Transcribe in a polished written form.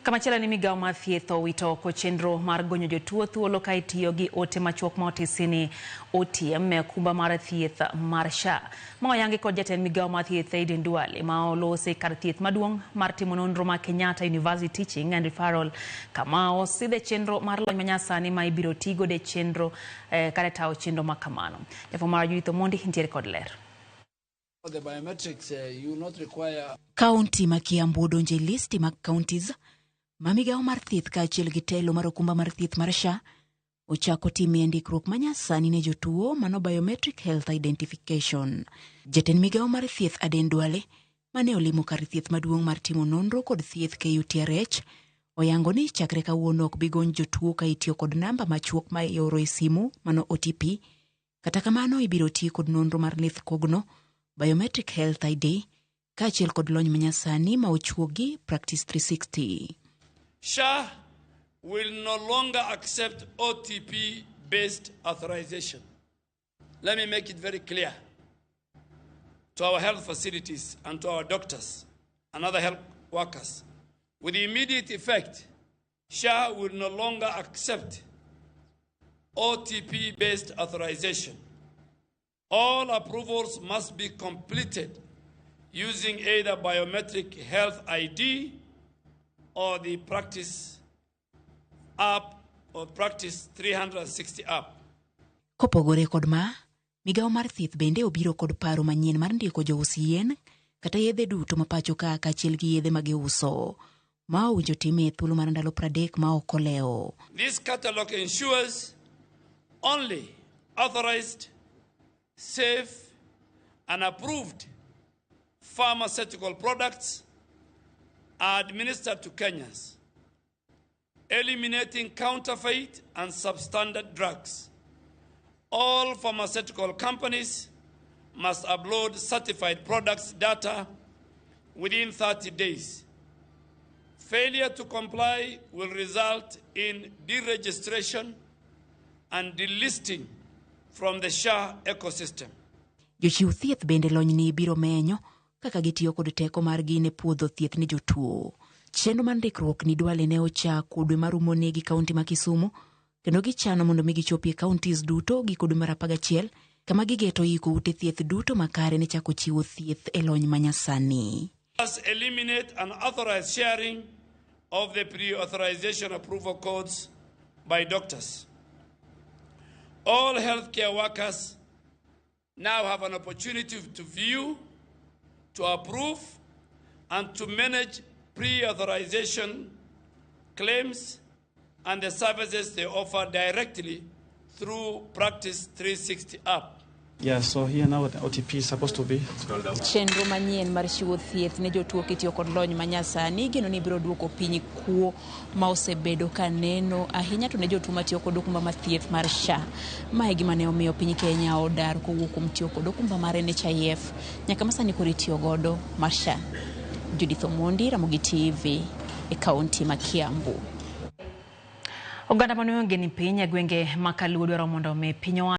Kamachielo ni migawo mar thieth owito oko chenro mar gonyo jotuo thuolo ka itiyo gi ote machuok ma otisi ni OTM e okumba mar thieth mar SHA. Ma oyangi kod jatend migawo mar thieth Aden Duale ma olose kar thieth maduong' mar timo nonro ma Kenyatta University Teaching and Referral kama osidhe chenro mar lony manyasani ma ibiro ti godo e chenro kata tayo chenro ma kamano. Jafwambo mar Judith Omondi nitiere kod ler. The biometrics, you will not require. Kaunti ma Kiambu odonjo e listi mag counties ma migawo mar thieth kaachiel gi telo mar okumba mar thieth mar SHA ochako timie ndikruok manyasani ne jotuo mano biometric health identification. Jatend migawo mar thieth Aden Duale mane olimo kar thieth maduong' mar timo nonro kod thieth KUTRH oyango ni chakre kawuono ok bi gony jotuo ka itiyo kod namba machuok ma ioro e simu mano OTP. Kata kamano ibiro ti kod nonro mar lith kogno biometric health ID kaachiel kod lony manyasani ma ochuogi Practice 360. SHA will no longer accept OTP-based authorization. Let me make it very clear to our health facilities and to our doctors and other health workers. With immediate effect, SHA will no longer accept OTP-based authorization. All approvals must be completed using either biometric health ID or the Practice app or Practice 360 app. Kopogore kod ma, migawo mar thieth bende obiro kod paro manyien mar ndiko jous yien kata yedhe duto ma pacho ka kaachiel gi yedhe ma giuso. Ma owinjo time e thuolo mar ndalo 30 ma ok olewo. This catalog ensures only authorized, safe, and approved pharmaceutical products are administered to Kenyans, eliminating counterfeit and substandard drugs. All pharmaceutical companies must upload certified products data within 30 days. Failure to comply will result in deregistration and delisting from the SHA ecosystem. Jochiw thieth bende lonyni biro menyo kaka gitiyo kod teko margi ne puodho thieth ne jotuo. Chenro mar ndikruok ni Duale ne ochako dwe marumo gi kaunti ma Kisumu kendo gichano mondo mi gichopi e counties duto giko dwe mar 11 kama gigeto iko ute thieth duto makare ne chako chiwo thieth e lony manyasani. Must eliminate unauthorized sharing of the pre-authorization approval codes by doctors. All healthcare workers now have an opportunity to view, to approve, and to manage pre-authorization claims and the services they offer directly through Practice 360 app. Yeah, so here now the OTP is supposed to be. Chenro manyien mar chiwo thieth ne jotuo kitiyo kod lony manyasani igeno ni biro duoko piny kuo ma osebedo ka neno ahinya to ne jotuo matiyo kod okumba mar thieth mar SHA. Ma e gima ne omiyo piny Kenya odar kowuok kuom tiyo kod okumba mar NHIF nyaka ma sani koro itiyo godo mar SHA. Judith Omondi, Ramogi TV e kaunti ma Kiambu. Oganda mane onge ni piny e gwenge ma Kaluo dwaro mondo omi piny owacho